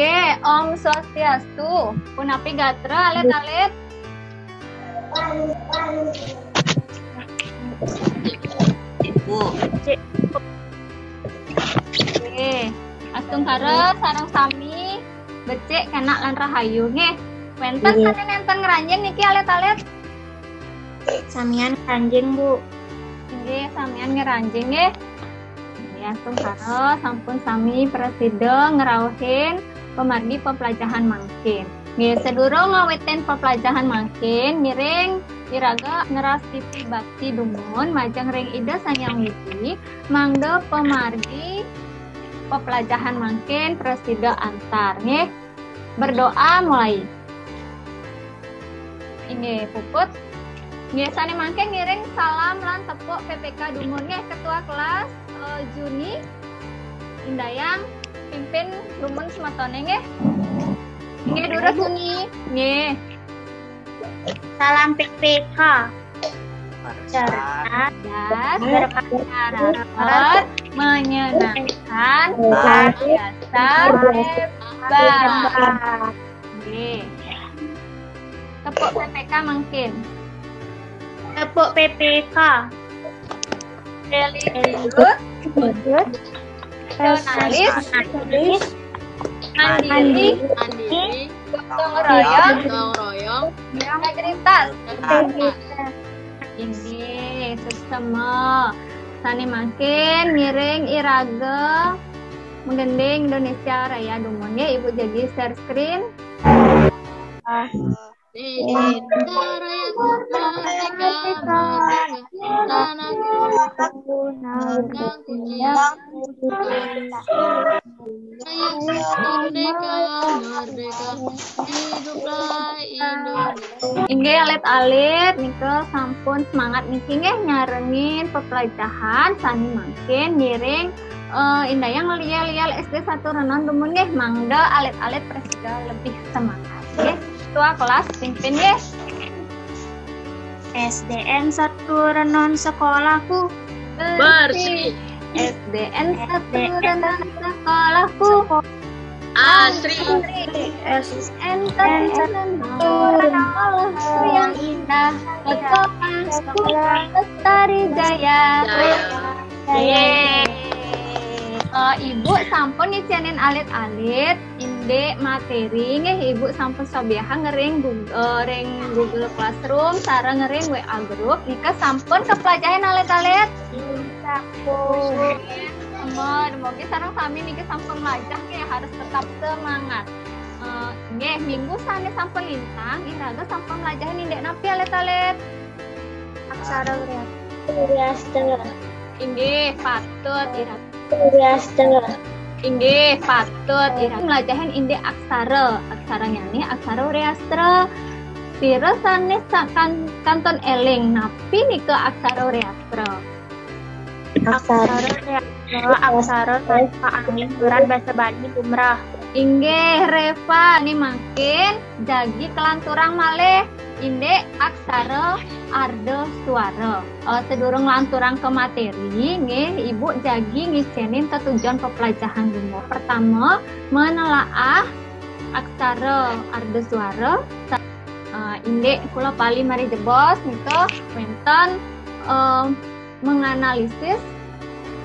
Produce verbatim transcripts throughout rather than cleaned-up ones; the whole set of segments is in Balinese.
Oke, Om Swastiastu. Punapi gatra, alit-alit? Oke. Astungkara sareng sami becik, kenak lan rahayu nggih. Wenten, iya, sané nénten ngranjing niki, alit-alit? Samian ngranjing, Bu. Nggih, samian ngranjing nggih. Nggih, astungkara sampun sami prasida ngrauhin pamargi peplajahan mangkin. Nggih, sadurung ngawitin peplajahan mangkin, ngiring iraga ngrastiti bakti dumun majeng ring Ida Sang Hyang Widhi, mangda pamargi peplajahan mangkin prasida antar nggih. Berdoa mulai. Inggih, puput. Nggih, sané mangkin ngiring salam lan tepuk P P K dumun nggih, Ketua Kelas, eh, Juni. Indayang pimpin dumun semetoné nggih. Nggih, durus Juni. Nggih. Salam P P K. Cerdas, berkarakter, menyenangkan, luar biasa, hebat. Nggih. Tepuk P P K mangkin. Tepuk P P K. Religius, nasionalis, mandiri, gotong royong, integritas. Inggih, suksma. Sané mangkin ngiring iraga menggending Indonesia Raya dumun nggih, Ibu jagi share screen. Inggih, alit-alit nika sampun semangat niki nggih nyarengin peplajahan sané mangkin ngiring, eh, Indayang Liel-Liel S D satu Renon dumun nggih, mangda alit-alit prasida lebih semangat nggih. Ketua kelas pimpin nggih. S D N satu Renon sekolahku. Bersih. S D N satu Renon sekolahku. Asri. S D N satu Renon sekolahku yang indah. Sekolahku Lestari Jaya. Yeay. Eh, Ibu sampun ngicénin alit-alit indik materi nggih, Ibu sampun sobiahang ring Google, eh, ring Google Classroom sareng ring W A group. Nika sampun kaplajahin alit-alit? Sampun. Amin. Dumogi sareng sami niki sampun mlajah nggih, harus tetap semangat. Eh, nggih, minggu sané sampun lintang, iraga sampun mlajahin indik napi alit-alit? Aksara Wreastra. Inggih, patut iraga. Wreastra. Inggih, patut iraga mlajahin indik aksara. Aksaranyané aksara Wreastra. Pira sané sa-, kan-, kantun éling napi nika aksara Wreastra? Aksara Wreastra, aksara sané kaanggén ngran basa Bali lumrah. Inggih, Reva, sané mangkin jagi kalanturang malih indik aksara ardasuara. Eh, sadurung nglanturang ka materi, nggih, Ibu jagi ngicénin tetujon peplajahan dumun. Pertama, menelaah aksara ardasuara. Eh, indik kula pali malih jebos nika wénten, eh, menganalisis,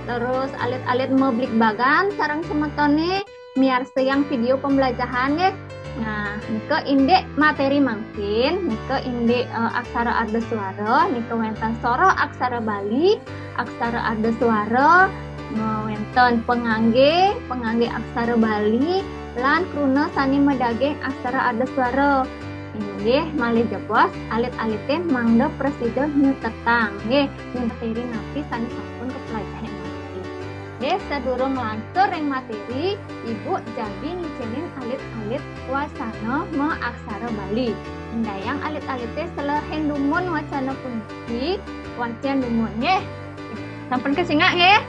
terus alit-alit mabligbagan sareng semetoné miarsayang video pembelajaran nggih. Nah, nika indik materi mangkin, nika indik, eh, aksara ardasuara, nika wénten soroh aksara Bali, aksara ardasuara, eh, wénten panganggé, panganggé aksara Bali, lan kruna sané madaging aksara ardasuara. Inggih, malih jebos, alit-alité mangda prasida nyutetang, nggih, materi napi sané sampun kaplajahin mangkin. Nggih, sadurung nglantur ring materi, Ibu jagi ngicénin alit-alit wacana maaksara Bali. Indayang alit-alité selehin dumun wacana puniki, wacén dumun, nggih. Sampun kasingak, nggih?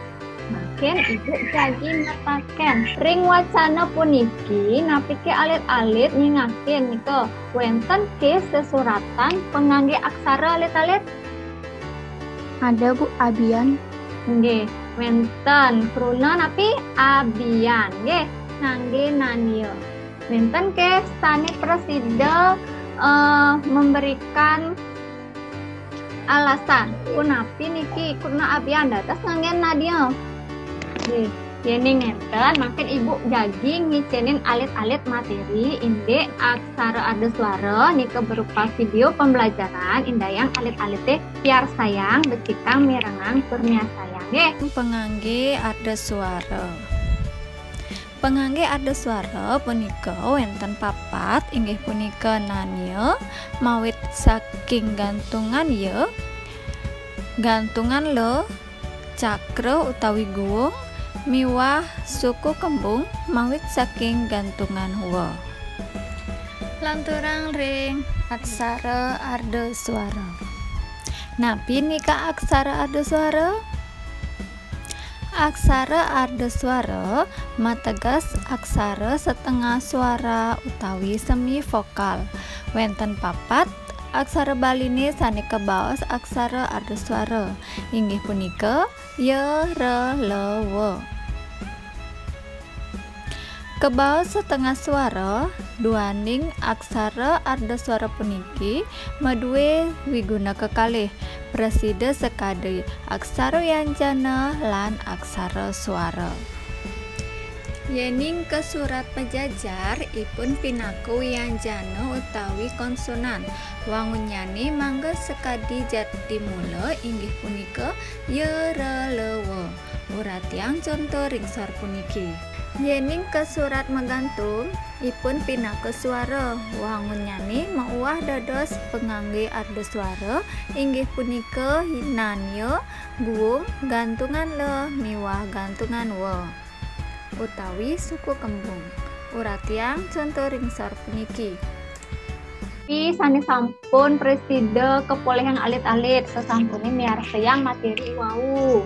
Mangkin Ibu jagi netaken. Ring wacana puniki, napiké alit-alit nyingakin nika wénten ké sesuratan panganggé aksara alit-alit? Ada, Bu, abian. Nggih, wénten. Kruna napi? Abian, nggih. Nganggé nania. Wénten ké sané prasida, eh, memberikan alasan. Punapi niki, kruna abian dados nganggén nadia. Nggih. Yéning nénten, mangkin Ibu jagi ngicénin alit-alit materi indik aksara ardaswara nika berupa video pembelajaran, indayang alit-alité piarsayang, becikang mirengang tur miarsayang nggih. Panganggé ardaswara. Panganggé ardaswara punika wénten papat, inggih punika nania, mawit saking gantungan ya, gantungan la, cakra utawi guung, miwah suku kembung, mawit saking gantungan wa. Lanturang ring aksara ardaswara. Napi nika aksara ardaswara? Aksara ardaswara mateges aksara setengah suara utawi semi vokal. Wénten papat aksara Baliné sané kabaos aksara ardaswara, inggih punika ya, ra, la, wa. Kabaos setengah suara, duaning aksara ardaswara puniki madué wiguna kekalih, prasida sakadi aksara wianjana lan aksara suara. Yéning kasurat majajar, ipun pinaka wianjana utawi konsonan. Wangunnyané mangda sakadi jati mula, inggih punika ya, ra, la, wa. Uratiang conto ring sor puniki. Yéning kasurat magantung, ipun pinaka suara. Wangunnyané mauwah dados panganggé ardaswara, inggih punika nania, guung, gantungan la, miwah gantungan wa, utawi suku kembung. Uratiang conto ring sor puniki. Pi sané sampun prasida kapoléhang alit-alit, sasampuné miarsayang materi wau.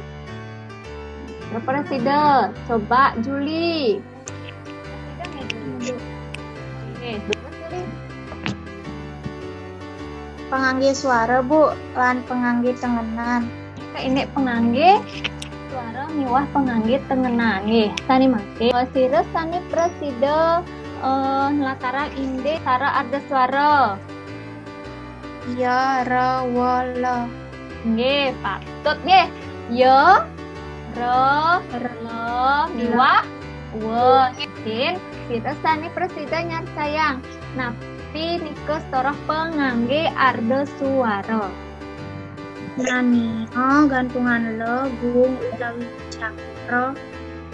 Prasida, coba Juli. Oké, terus Juli. Panganggé suara, Bu, lan panganggé tengenan. Nika indik panganggé suara miwah panganggé tengenan. Nggih, sané mangkin. Eh, sira sané prasida, eh, nlatarang indik aksara ardaswara. Ya, ra, wa, la. Nggih, patut nggih. Ya, ra, la, miwah wa. Nggih, sira sané prasida nyarsayang. Napi nika soroh panganggé ardaswara? Nania, gantungan la, guung utawi cakra,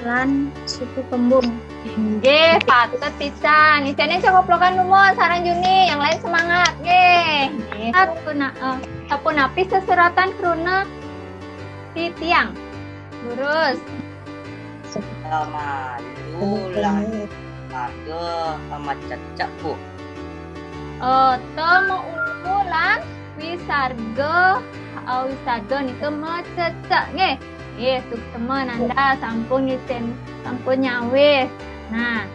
lan suku kembung. Inggih, patut pisan. Isine cekoplokan dumun sareng Juni, yang lain semangat. Nggih. Nggih. Sapuna-, eh, sapunapi sesuratan kruna titiang? Lurus. Semalu lan wisarga macecek, Bu. Oh, ta maulu lan wisarga, oh, wisarga nika macecek nggih. Nggih, suksema Nanda sampun ngicen, sampun nyawis. Nah,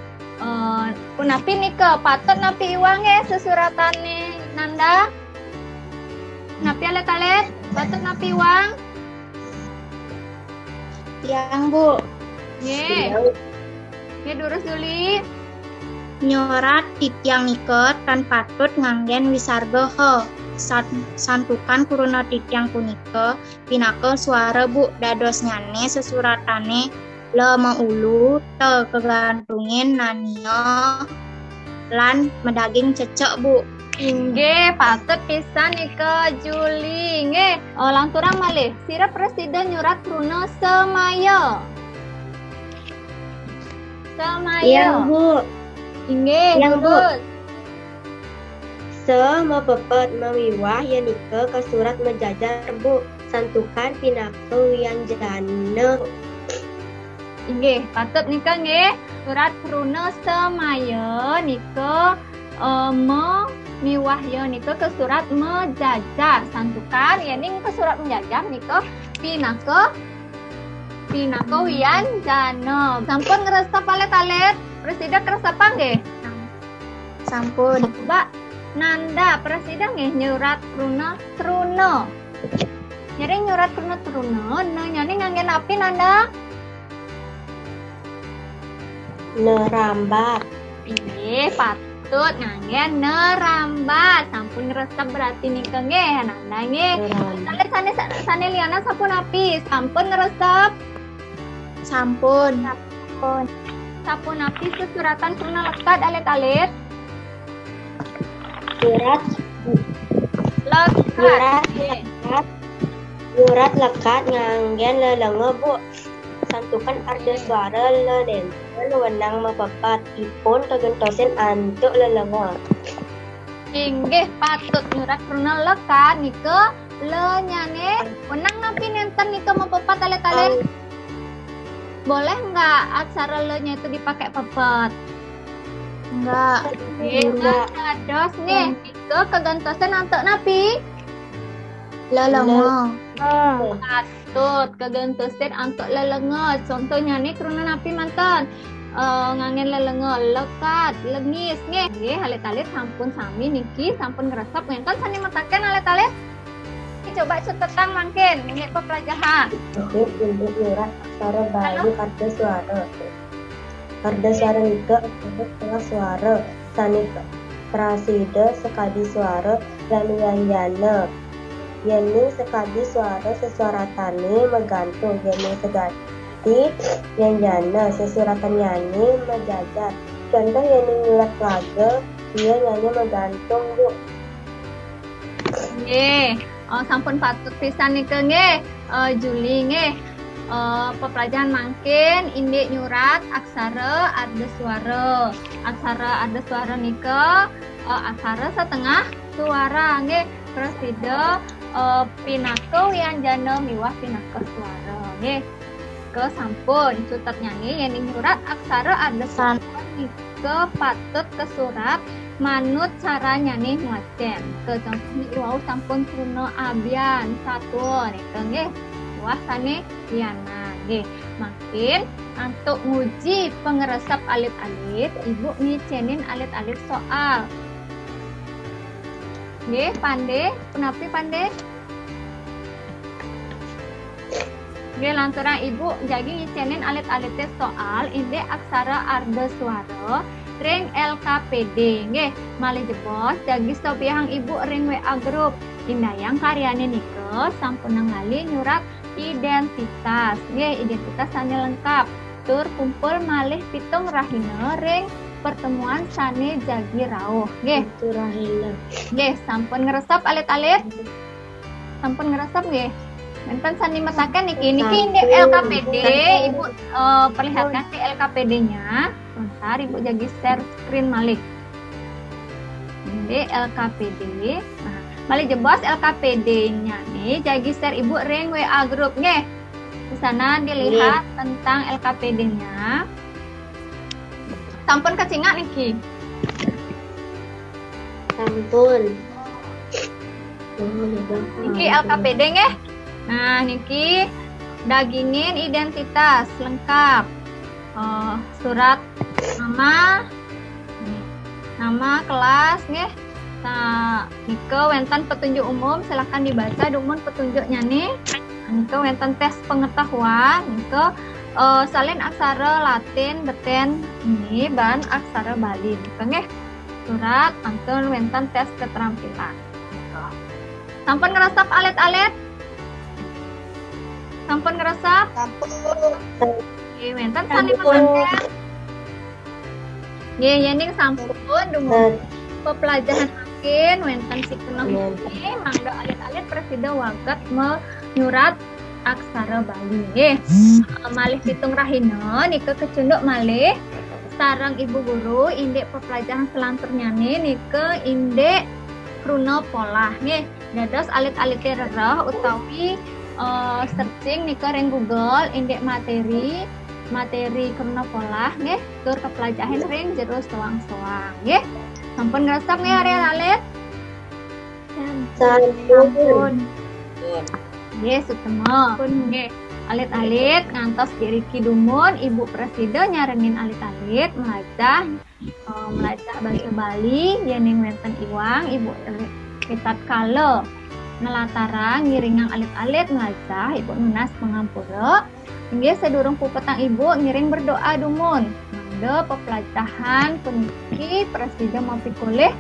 eh, punapi nika patut napi iwang nggih sesuratane Nanda? Napi alit-alit? Patut napi iwang? Tiang, Bu. Nggih. Nggih, durus Juli. Nyurat titiang nika tan patut nganggen wisarga ha. San-, santukan kruna titiang punika pinaka suara, Bu, dadosnyane sesuratane la maulu, ta kagantungin nania lan madaging cecek, Bu. Inggih, patut pisan nika Juli. Nggih. Oh, lanturang malih. Sira prasida nyurat kruna semaya. Semaya. Tiang, Bu. Inggih, tiang, Bu. Durus. Sa mapepet mawiwah ya nika kasurat majajar, Bu. Santukan pinaka wianjana. Inggih, patut nika nggih. Surat kruna semaya nika, eh, ma miwah ya nika kasurat majajar. Santukan yening kasurat majajar nika pinaka, pinaka wianjana. Sampun ngresep alit-alit? Prasida kresepang nggih? Sampun. Coba Nanda, prasida nggih nyurat kruna truna. Nyering nyurat kruna truna, na nyane ngangge napi, Nanda? Nerambat. Inggih, patut nganggén nerambat. Sampun ngresep berarti nika nggih, Ananda nggih. Nerambat. Sané, sané, sané lianan sapunapi? Sampun ngresep? Sampun. Sampun. Sapunapi sesuratan kruna lekad alit-alit? Nyurat. Lekad. Nyurat. Nggih. Lekad. Nyurat lekad nganggén lelenga, Bu. Santukan arda suara lenénten wenang mapepet, ipun kagentosin antuk lelenga. Inggih, patut nyurat kruna lekad nika lenyané wenang napi nénten nika mapepet alit-alit? Boleh nggak aksara le-nya itu dipakai pepet? Enggak. Nggih, enggak. Enggak. Dados nggih, nika kagentosin antuk napi? Lelenga. Lelenga. Patut, kagentosin antuk lelenga. Contohnyané kruna napi manten? Eh, nganggén lelenga, lekad, lengis nggih. Nggih, alit-alit sampun sami niki, sampun ngresep, wénten sané mataken alit-alit? Coba cutetang mangkin, nggih, peplajahan. Indik, indik nyurat aksara Bali arda suara. Arda suara nika aksara tengah suara, sané prasida sakadi suara lan wianjana. Yéning sakadi suara sesuratané magantung, yéning sakadi wianjana sesuratannyané majajar. Contoh, yéning nyurat laga, wianjana magantung, Bu. Nggih, eh, sampun patut pisan nika nggih, eh, Juli nggih. Eh, peplajahan mangkin indik nyurat aksara arda suara. Aksara arda suara nika, eh, aksara setengah suara nggih. Prasida, eh, pinaka wianjana miwah pinaka suara nggih. Nika sampun, cutetnyané yéning nyurat aksara arda suara nika patut kasurat manut caranyané ngwacén. Nika contohné iwau sampun kruna abyan, satua nika nggih. Miwah sané lianan nggih. Mangkin antuk nguji pangresep alit-alit, Ibu ngicénin alit-alit soal. Nggih, Pandé, punapi Pandé? Nggih, lanturang Ibu jagi ngicénin alit-alité soal indik aksara arda suara ring L K P D. Nggih, malih jebos jagi sobiahang Ibu ring W A grup. Indayang karyané nika sampunang lali nyurat identitas. Nggih, identitas sané lengkap. Tur kumpul malih pitung rahina ring pertemuan sané jagi rauh. Nggih. Pitung rahina. Nggih, sampun ngresep alit-alit? Sampun ngresep nggih? Wénten sané mataken niki. Niki indik L K P D, Ibu, eh, perlihatkan di L K P D-nya. Sebentar, Ibu jagi share screen malih. Indik L K P D. Nah, malih jebos L K P D-nya nih, jagi share Ibu ring W A grup nggih. Di sana dilihat tentang L K P D-nya. Sampun kacingak niki? Sampun. Niki L K P D nggih. Nah, niki dagingin identitas lengkap. Eh, surat nama, nama, kelas nggih. Nah, nika wénten petunjuk umum, silakan dibaca dumun petunjuknyané. Nika wénten tes pengetahuan, nika, eh, salin aksara Latin, beten niki, ban aksara Bali nika nggih. Surat, kantun wénten tes keterampilan. Sampun ngresep alit-alit? Sampun ngresep? Sampun. Nggih, wénten sané mataken? Nggih, yéning sampun dumun peplajahan mangkin wénten sikunah niki, mangda alit-alit prasida wagéd menyurat aksara Bali nggih. Malih pitung rahina nika kecunduk malih sareng Ibu Guru indik peplajahan selanturnyané nika indik kruna polah nggih. Dados alit-alité rereh utawi, eh, searching nika ring Google indik materi, materi kruna polah nggih, tur kaplajahin ring jero soang-soang nggih. Sampun ngresep nggih alit-alit? Sampun. Nggih, suksma. Nggih, alit-alit ngantos iriki dumun Ibu prasida nyarengin alit-alit mlajah, eh, mlajah basa Bali, yéning wénten iwang Ibu ritatkala nlatarang ngiringang alit-alit mlajah, Ibu nunas pangampura. Inggih, sadurung puputang Ibu ngiring berdoa dumun. Mula pepelajahan puniki prasida mapikolih.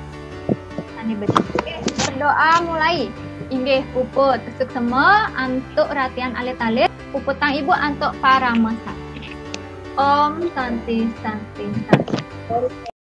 Sané becik. Berdoa mulai. Inggih, puput suksema antuk ratian alit-alit, puputang Ibu antuk parama santi. Om Santi, Santi, Santi.